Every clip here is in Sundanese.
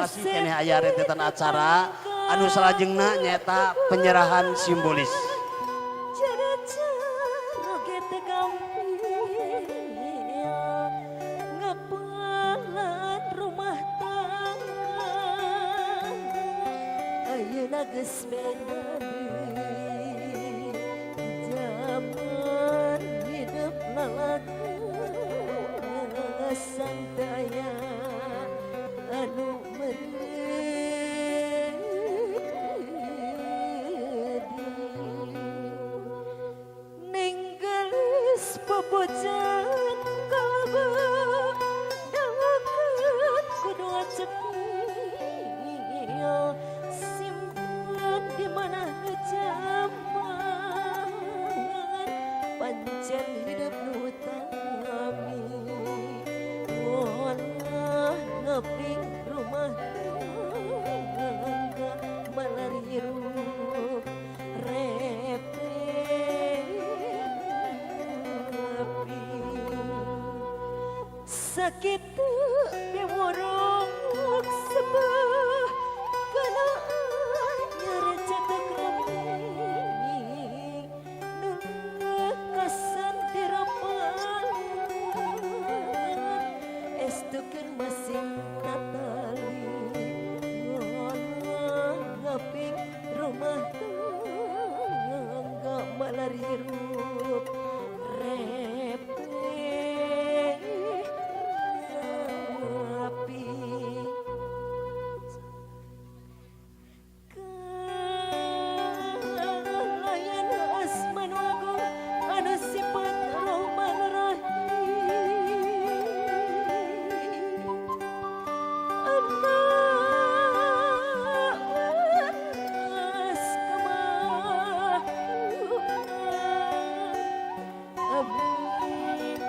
Masih keneh aya rentetan acara anu salajengna nyaeta penyerahan simbolis. Ngapalan rumah tangga ayeuna geus beda deui, zaman hidup lalagan teu aya anu mereudi, ninggalis bobojaan kalbu dawakeun kudu cepil simpen di mana ngejaman pancen hidup nu tami ngolah ngeping rumah tangga malar hirup repe rapi sakitu piwuruk sebeh kana nyareca rami nu lekasan dirapalan estukeun masing tatali ngolah ngaping rumah tangga malar hirup repe rapi. Kalayan asma nu agung anu sifat Rahman Rahim anak welas ka makhlukna. Amin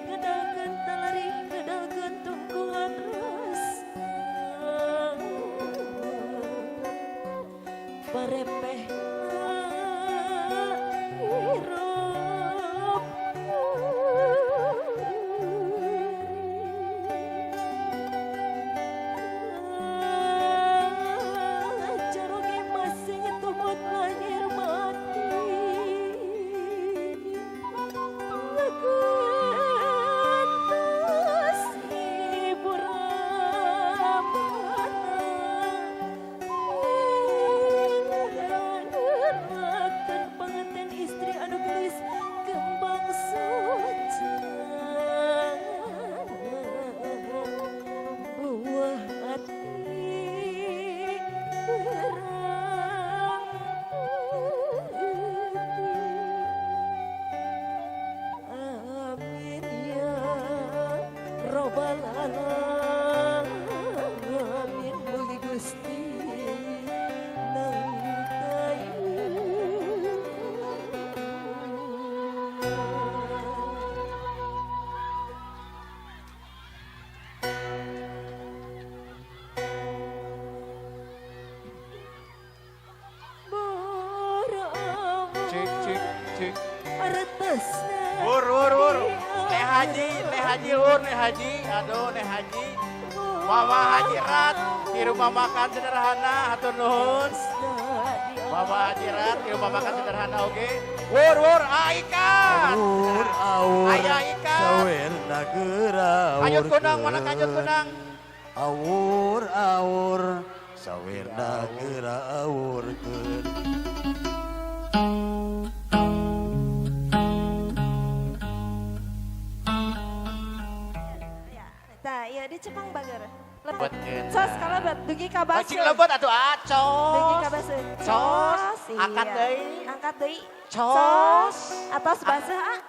ngedalkeun talari ngedalkeun tungkungan rasa parepehna hirup. Caroge masing tumut lahir batin ngagentos ibu ramana ngerakeun panganten istri anu geulis kembang soca buah hati berang peuting. Amin ya robbal alamin, mugi Gusti nang tayun. Cik cik cik. Aretasna. Wur wur wur. Teh Haji, Teh Haji wur, Teh Haji. Aduh, Teh Haji. Mama Haji Rat di rumah makan sederhana, hatur nuhun. Mama Haji Rat di rumah makan sederhana oge. Wur wur, ah ikan. Awur awur Aya ikan. sawerna geura. Kanjut kunang, mana kanjut kunang? Awur awur sawerna geura awurkeun. Ya, tah ieu di Jepang bager. Lebet. Lebetkeun. Sos kalebet dugi ka Cing baseuh. lebet atuh ah, Dugi cos. ka baseuh. Cos. Iya. Angkat deui. Angkat deui. Cos. Atos baseuh ah.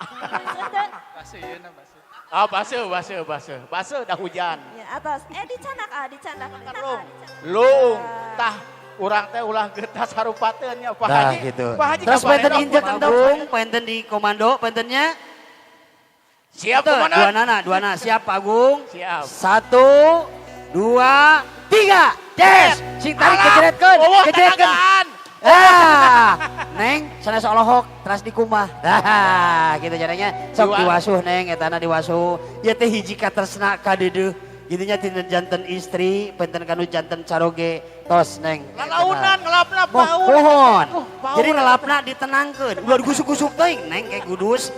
Baseuh teu? Baseuh ieu na baseuh. Ah, baseuh, baseuh, baseuh. Baseuh dah hujan. Ya, atos. Eh dicanak ah, dicanak. Dicanak, Lung. ah, dicanak. Lung. Tah urang teh ulah getas harupateun nya Pak Nah Haji. gitu. Pak Haji Terus kabarnya penten dong. injek Agung, penten di komando, pentennya. Siap Tuh, komandan. dua nana, dua nana. Siap Pak Agung. Siap. Satu, dua, tiga. Des. Sing tarik Alah, kejeretkeun, eueuh kejeretkeun. tenagaan. Ah, Neng, sanes olohok teras dikumah. Nah, gitu caranya. Sok Dua. diwasuh Neng, etana diwasuh. Ieu teh hiji katresna ka deudeuh. Gitunya tina janten istri, benten kanu janten caroge tos neng. Lalaunan ngelapna bau. Pohon. Jadi ngelapna ditenangkeun. Ulah digusuk-gusuk teuing neng kayak gudus.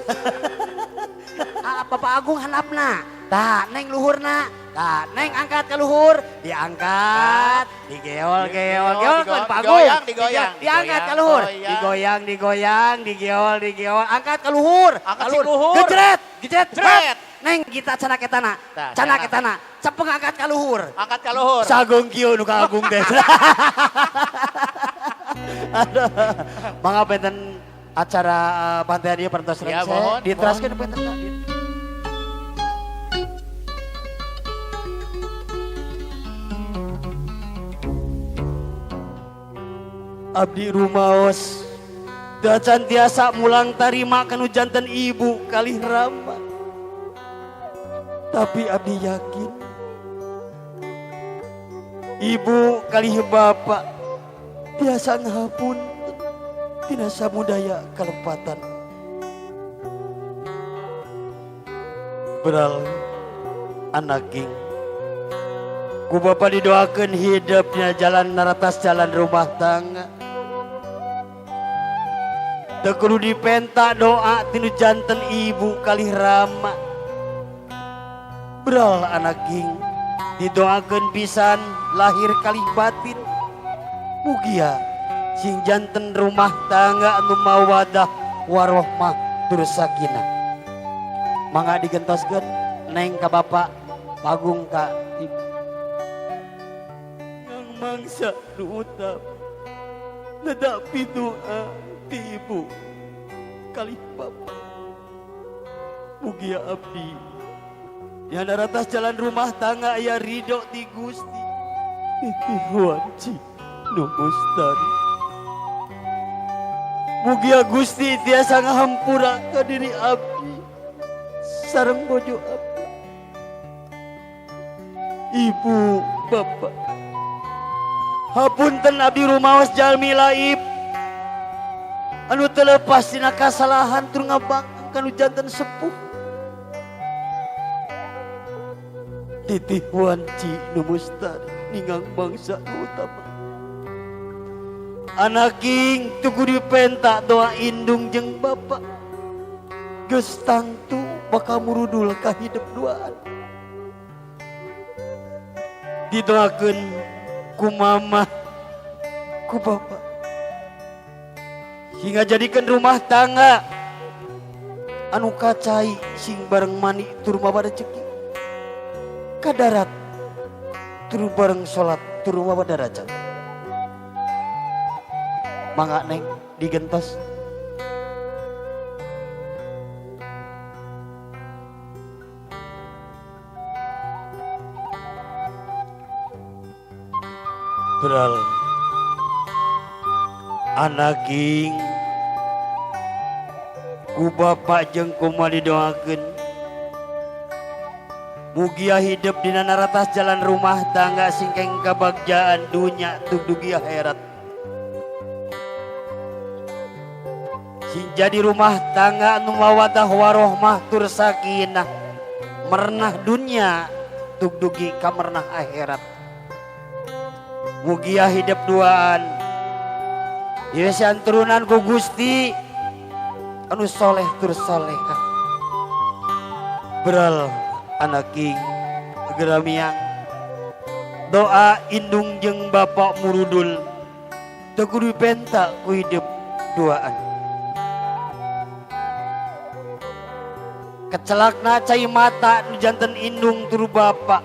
Bapak Agung handapna. Tah neng luhurna. Tah neng angkat ke luhur, diangkat, digeol geol geol kan Pak Agung. Digoyang, diangkat ke luhur, digoyang digoyang, digeol digeol, angkat ke luhur, angkat ke luhur. Gejret, gejret, jret. Neng kita canak etana, canak etana, cepeng angkat ke luhur. Angkat ke luhur. Sagung kieu nu ka Agung teh. Aduh, mangga benten acara pantean ieu parantos rengse. Diteraskeun benten. Abdi rumaos dacan tiasa mulang tarima kanu janten ibu kalih rama. Tapi abdi yakin ibu kalih bapak tiasa ngahapunten tina samudaya kalepatan. Beral anaking ku bapak didoakeun hidupnya jalan naratas jalan rumah tangga. Teu kudu dipenta doa tinu janten ibu kalih rama. Beral anaking didoakeun pisan lahir kalih batin. Mugia sing janten rumah tangga anu mawadah warohmah tur sakinah. Mangga digentoskeun neng ka bapak Pagung ka ibu. Nang mangsa nu utama nedak pidoa ti ibu kalih bapak. Mugia abdi di atas jalan rumah tangga aya ridho ti Gusti. Titih wanci nu mustari. Mugia Gusti tiasa ngahampura ka diri abdi sareng bojo abdi. Ibu bapak hapunten abdi rumaos jalmi laib anu teu lepas tina kasalahan tur ngabangkang kanu janten sepuh. Titih wanci nu mustari ningang bangsa nu utama. Anaking teu kudu dipenta doa indung jeung bapak. Geus tangtu bakal murudul ka hidup duaan. Didoakeun ku mama ku bapak hingga jadikan rumah tangga anu kacai sing bareng mani tur mawa rezeki kadarat tur bareng salat tur mawa derajat. Mangga neng digentos. Beral anaking ku bapak jeung kumaha didoakeun mugia hidup dina naratas jalan rumah tangga singkeng kabagjaan dunya tug dugi akhirat. Sing jadi rumah tangga anu mawadah warohmah tur sakinah merenah dunya tug dugi ka merenah akhirat. Mugia hidup duaan yesan turunan ku Gusti anu soleh tur solehah. Beral anaking geramiang doa indung jeung bapak murudul teu kudu penta ku hidup duaan. Kecelakna cai mata nu janten indung tur bapak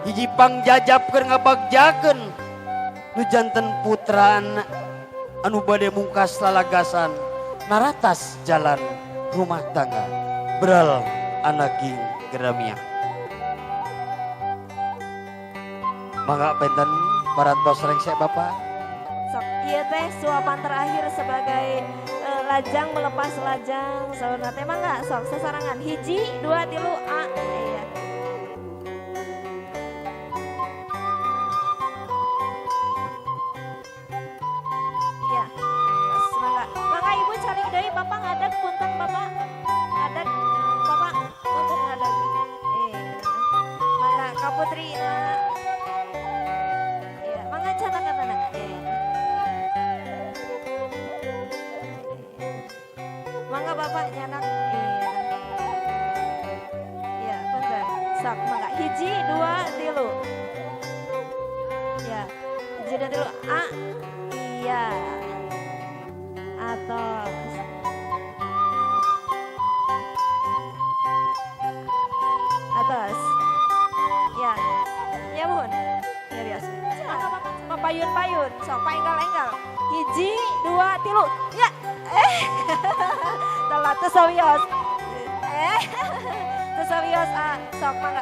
hiji pangjajab keur ngabagjakeun nu janten putrana anu bade mungkas lalagasan naratas jalan rumah tangga. Beral anaking geramia. Mangga benten parantos rengse bapak. Sok ieu teh suapan terakhir sebagai lajang melepas lajang saurna teh mangga sok sasarangan hiji dua tilu a iya. Iya. Mangga. Mangga ibu calik deui bapak ngadag punten bapak. Ngadag bapak punten ngadag. Mangga ka putri Hiji, dua, tilu. Ya, hiji, dua, tilu. A, iya. Atos. Atas. Ya. Ya mohon. Ya biasa. Mapayun-payun, sok paenggal-enggal. Hiji, dua, tilu. Ya. Telat teu sawios. Teu sawios ah, sok mangga.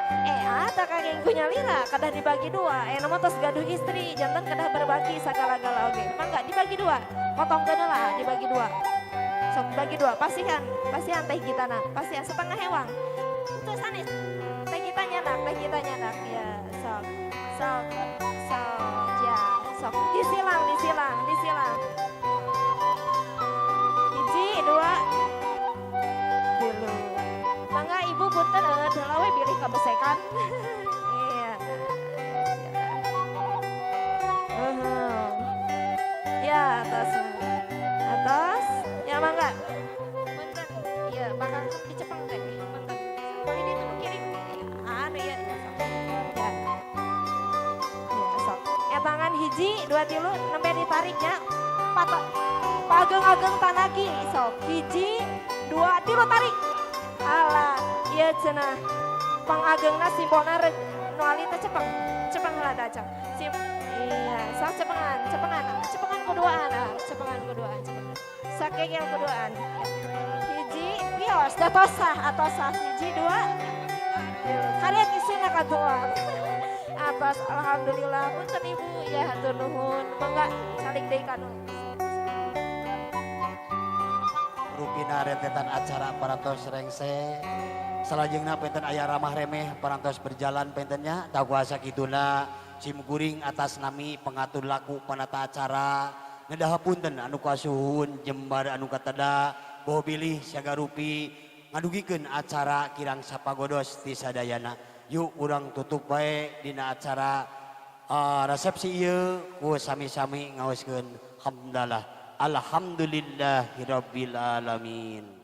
Ah tak kenging ku nyalira kedah dibagi dua. Nama tos gaduh istri, janten kedah berbagi sagala-gala oge. Mangga dibagi dua. Potongkeun heula dibagi dua. Sok bagi dua, pasihan, pasihan teh gitana, pasihan setengah hewang. Itu sanes. Teh gita nyanak, teh gita nyanak. Ya, sok. Sok. Sok. Ya, sok. Disilang, disilang, disilang. Hiji, dua, tilu. Mangga ibu punten heula we bilih kabesekan. Iya. Ya, atas. Atas. Ya mangga. Punten. Iya, bakal dicepeng teh. Punten. Kali ditu kiri. Anu ya. Ya. Ya, sok. Etangan hiji, dua, tilu, nembe ditariknya. Patok. Pageng-ageng tanagi sok. Hiji, dua, tilu tarik. Alah, iya cenah. Pangagengna simbolna reg nu alit teh cepeng. Cepeng heula tah cang. Sim iya, sok cepengan, cepengan, cepengan kuduaan, ah, cepengan kuduaan, cepengan. Sakegel kuduaan. Hiji, wios, da tosah, atosah. Hiji, dua, tilu. Karek isina katuang. Atos, alhamdulillah. Punten ibu, ya hatur nuhun. Mangga calik deui kanu. Rupina rentetan acara parantos rengse. Salajengna penten aya ramah remeh parantos berjalan pentennya takuasa kituna sim kuring atas nami pengatur laku penata acara ngedah punten anu kasuhun jembar anu kateda boh bilih siagarupi ngadugikeun acara kirang sapagodos ti sadayana. Yuk urang tutup bae dina acara resepsi ieu ku sami-sami ngaoskeun hamdalah. Alhamdulillahirabbil alamin.